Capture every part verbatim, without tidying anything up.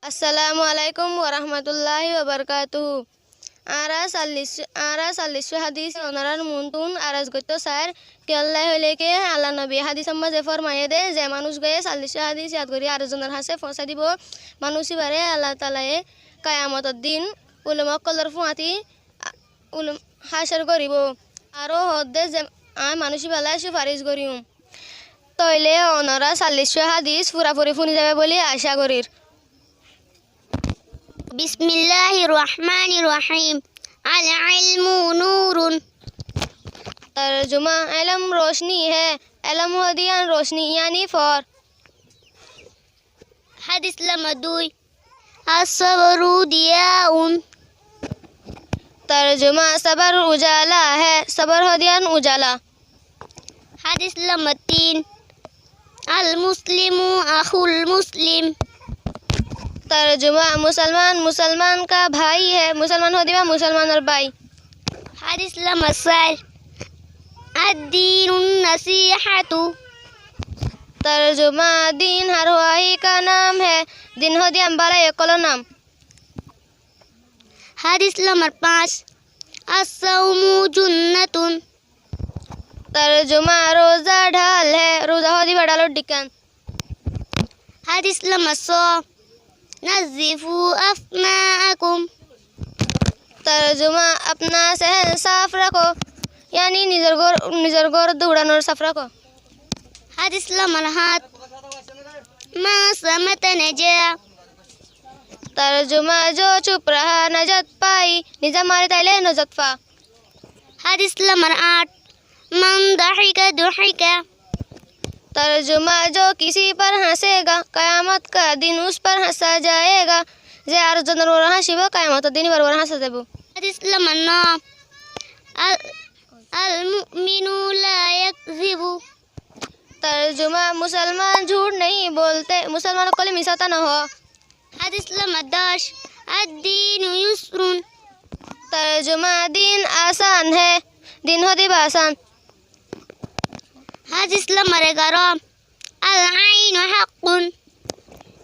Assalamu alaikum warahmatulláhi wabarakátuhu. Añára sallic, añára sallic hádis onorár muúntu aros goittó sair, kiyólla hoilé ki Allar nobi hádisor mazé formaiyé dé, ze manúic gúaye sallic hádis yad gorí ar zonor hañsé foóñsai dibou, manúic íbaré Allah taalaye kiyamotor din ulum ókkolor fúañti, a, ulum hácor goríbou. Aró hoódde ze aññí manúic íballa cúfaric goríyum. Tóile onorá sallic hádis furafuri fúni zaibá bóli acá gorír. بسم الله الرحمن الرحيم. العلم نور. Torjuma, elóm rocní hé. Elóm hoódde yián rocní, yáni foór. Hádis lombor dui. الصبر ضياء. Torjuma, sobor ujala hé. Sobor hoódde yián ujala. Hádis lombor tin. المسلم أخو المسلم. Torjuma, Musolman Musolman ka bhái hé, Musolman hoódde yián Musolmanor bái. Hádis lombor sair. الدين النصيحة. Torjuma, din hárhuahi ka nam hé, din hoódde yián bálai ókkolor nam. Hádis lombor fañs. الصوم جنة. Torjuma, ruza dhál hé, ruza hoódde yián dhálor dhikán. Hádis lombor só. نظفوا أفناءكم. Torjuma, apna sehén saf rakó, yáni nizor gór, nizor gór duranor saf rakó. Hádis lombor hát. من صمت نجا. Torjuma, zo cup rahá najat fá, niza mari táile najat fá. Hádis lombor áth. من ضحك ضحك. Torjuma, zo kisi par hañsega, kiyamot ka din us par hañsa zayega. Ze ar zonor uore hañsibou, kiyamotor din íbar uore hañsa zaibou. Hádis lombor no. المؤمن لا يكذب. Torjuma, Musolman jhút nahi bolte, Musolman ókkole misá hotá nohó. Hádis lombor doc. الدين يسر. Torjuma, din asán hé, din hoódde yián asán. Hádis lombor egaró. العين حق.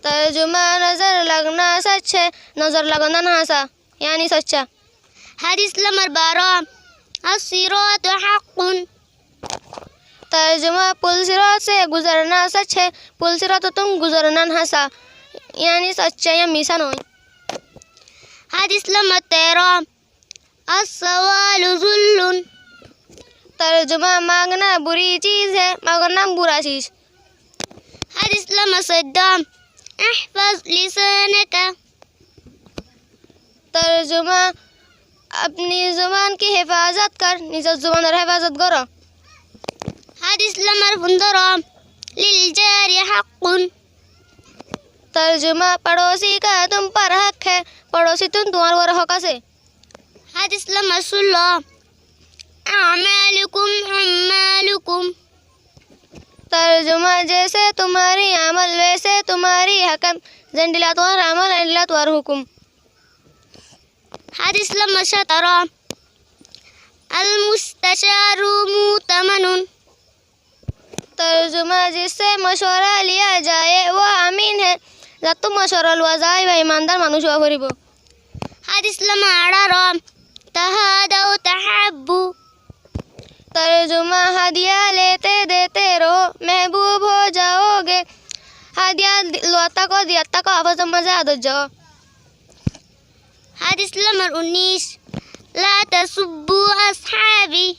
Torjuma, nozor lagna sóc hé, nozor lagon nan hañsá, yáni socca. Hádis lombor baró. الصراط حق. Torjuma, pul sirot se guzorna sóc hé, pul sirotottún guzornan hañsá, yáni socca, yián misá noó. Hádis lombor teró. السؤال ذل. Torjuma, magna buri ciz hé, magna bura ciz. Hádis lombor soiddó. احفظ لسانك. Torjuma, apni zuban ki hefazot kor, nizor zubanor hefazot goró. Hádis lombor fundóro. للجار حق. Torjuma, padosi ka tum par hak hé, padosi ttún tuáñr uore hók asé. Hádis lombor sulló. أعمالكم عمالكم. Torjuma, jese tumhári amol, wese tumhári hákam, zendilla tuáñr amol, endilla tuáñr húkum. Hádis lombor sótoró. المستشار مؤتمن. Torjuma, jisse mocuwara liya zaye, wó amin hé, zattú mocuwara luwa za, íba imandar manúic ówa foribó. Hádis lombor añçáro. تهادوا تحابوا. Torjuma, hadiya lete dete roho, mehbub ho jaoge. Hadiya di-, luwat táko, diyat táko, afosor mazé ador zaó. Hádis lombor unnís. لا تسبوا أصحابي.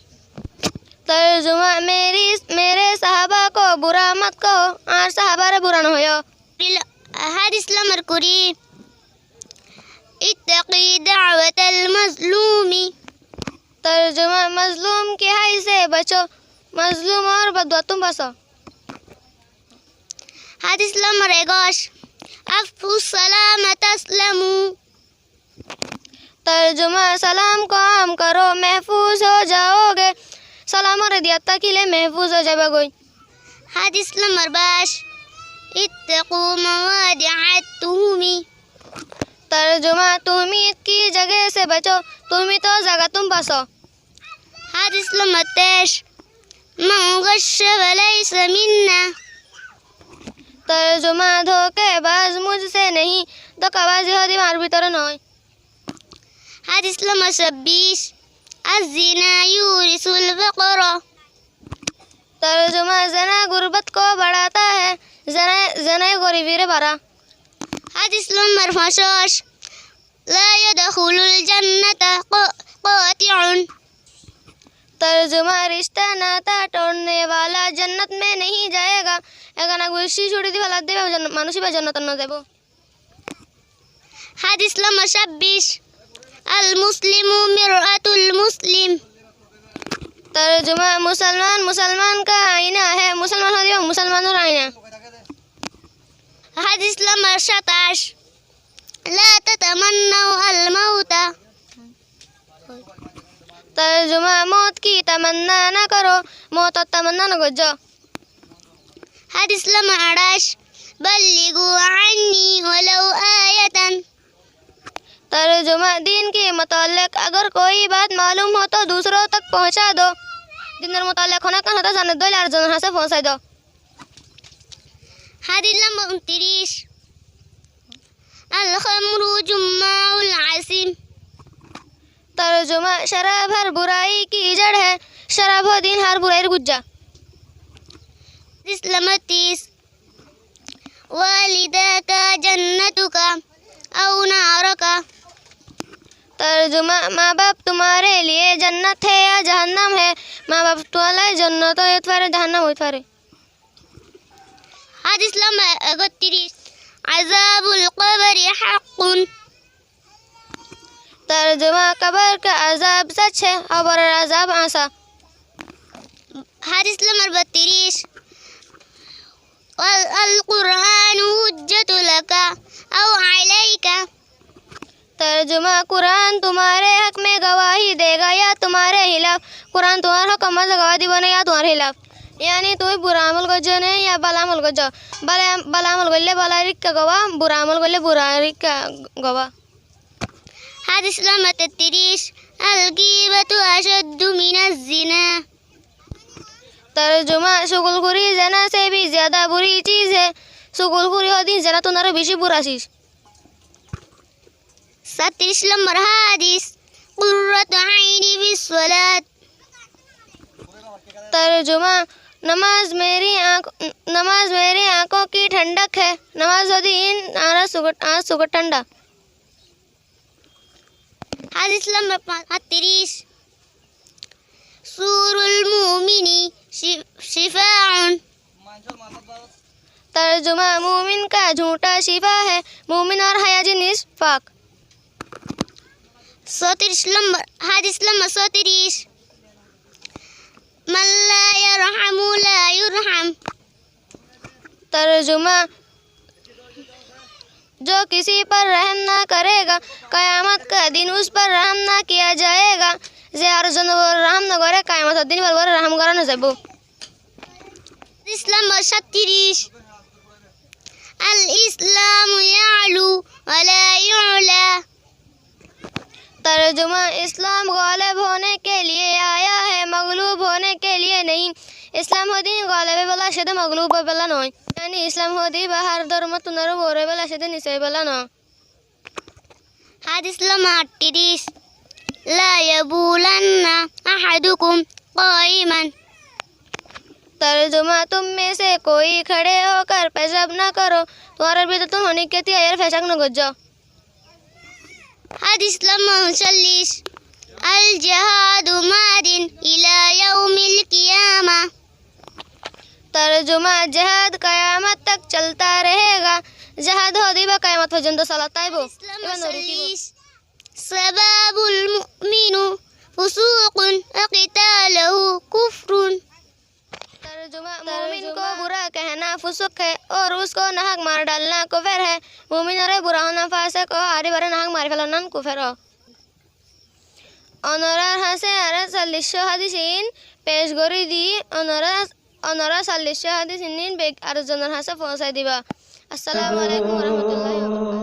Torjuma, meri, mere sahaba ko bura mat koó, añár sahabare bura nohoiyó. Hádis lombor kuri. اتق دعوة المظلوم. Torjuma, mazlum ki hái se bacó, mazlumor badduattún basó. Hádis lombor egóc. أفشوا السلام تسلموا. Torjuma, salam ko aám koró, mehfuz ho jaoge. Salamore diyat tákile mehfuz ói zaibá goi. Hádis lombor baic. اتقوا مواضع التهم. Torjuma, tumi ki zage se bacó, tumi to zagattún basó. Hádis lombor teic. من غش فليس منا. ترجمہ، دھوکے باز مجھ سے نہیں، دھوکہ بازی ہودی مار بھیترے نوئے۔ حدیث لمبر چھبیس، الزنا یورث الفقر۔ ترجمہ، زنا غربت کو بڑھاتا ہے، زنا، زنا غریبی رے بارا۔ حدیث لمبر پنچاش، لا يدخل الجنة ق-، قاطع۔ ترجمہ، رشتہ ناتا توڑنے والا جنت میں نہیں جائے گا۔ ایک آنا گوشی چھوڑی دی فیلا دے، جن-، مانوس ایبا جنت نہ زائبو۔ حدیث لمبر چھبیس، المسلم مرآة المسلم۔ ترجمہ، مسلمان مسلمان کا آئینہ ہے، مسلمان ہودی مسلمانور آئینہ۔ حدیث لمبر ستاش، لا تتمنوا الموت۔ ترجمہ، موت کی تمنا نہ کرو، موتر تمنا نہ گوجو۔ حدیث لمبر اٹھاش، بلغوا عنی ولو آیة۔ ترجمہ، دین کے متعلق اگر کوئی بات معلوم ہو تو دوسروں تک پہنچا دو۔ دینر متعلق ہونکان ہتہ زانے دو، لے آر زنر ہاسے فونسائی دو۔ حدیث لمبر انتریش، الخمر جماع العاصم۔ ترجمہ، شراب ہر برائی کی جڑ ہے، شراب ہو دین ہر برائیر گجا۔ حدیث لمبر تیس، والداک جنتک او نارک۔ ترجمہ، ماں باپ تمہارے لیے جنت ہے یا جہنم ہے، ماں باپ تمہارے جنت ہویت فارے، جہنم ہویت فارے۔ حدیث لمبر اکتریش، عذاب القبر حق۔ ترجمہ، قبر کا عذاب سچ ہے، قبرر عذاب ہاسا۔ حدیث لمبر بتریش، وال-، القرآن حجة لک او علیک۔ ترجمہ، قرآن تمہارے حق میں گواہی دے گا یا تمہارے خلاف، قرآن تمہار حق ماز گواہی دیبو نے یا تمہار خلاف۔ یعنی تمیں برا عمل گوجو نے یا بھلا عمل گوجو، بھلا، بھلا عمل گوجلے بھلا رکا گواہ، برا عمل گوجلے برا رکا گواہ۔ حدیث لمبر تتریش، الغیبۃ اشد من الزنا۔ ترجمہ، چغل خوری زنا سے بھی زیادہ بری چیز ہے۔ چغل خوری ہودی زنا تھونارے بیشی برا چیز۔ ستریش لمبر حدیث، قرۃ عینی فی الصلاۃ۔ ترجمہ، نماز میری آنکھ، نماز میری آنکھوں کی ٹھنڈک ہے۔ نماز ہودی ان آنکھر سوگا، آنکھر سوگا ٹھنڈا۔ حدیث لمبر پا-، ستریش، سور المؤمن ش-، شفاء۔ ترجمہ، مومن کا جھونٹا شفا ہے، مومنر حیا جی نیز پاک۔ ستریش لمبر، حدیث لمبر ستریش، من لا یرحم لا یرحم۔ ترجمہ، جو کسی پر رحم نہ کرے گا، قیامت کا دن اس پر رحم نہ کیا جائے گا۔ زے ہر زنور رحم نہ کرے، قیامت دن پر رحم کرا نہ زائبو۔ حدیث لمبر ستریش، الاسلام یعلو ولا یعلی۔ ترجمہ، اسلام غالب ہونے کے لیے آیا ہے، مغلوب ہونے کے لیے نہیں۔ اسلام ہودی غالب بلا شدہ، مغلوب بلا نوئے۔ یعنی اسلام ہودی بہر دھرم تنر بورے بلا شدہ، نیسے بلا نوئے۔ حدیث لمبر اٹھتریش، لا یبولن احدکم قائما۔ ترجمہ، تم میں سے کوئی کھڑے ہو کر پیشاب نہ کرو، تمہارے بھی تو تم ہونے کے تھی یار پیشاب نہ گجو۔ حدیث لمبر انچلیس، الجہاد ماد الی یوم القیامہ۔ ترجمہ، جہاد قیامت تک چلتا رہے گا۔ جہاد ہودی با قیامت پرجنت سلت تائبو۔ حدیث لمبر انچلیس، سباب المؤمن فسوق وقتالہ کفر۔ ترجمہ، مومن کو برا کہنا فسوق ہے اور اس کو ناحق مار ڈالنا کفر ہے۔ مومنرے برا ہونا فاسق ہو، آری بارے ناحق ماری فیلانا کفر ہو۔ اونرار ہاسے آرا ساللیسو حدیث ان پیش گوری دی، اونرار، اونرار ساللیسو حدیث ان بے-، آرزونر ہاسے فونسائی دیبا۔ السلام علیکم ورحمۃ اللہ وبرکاتہ۔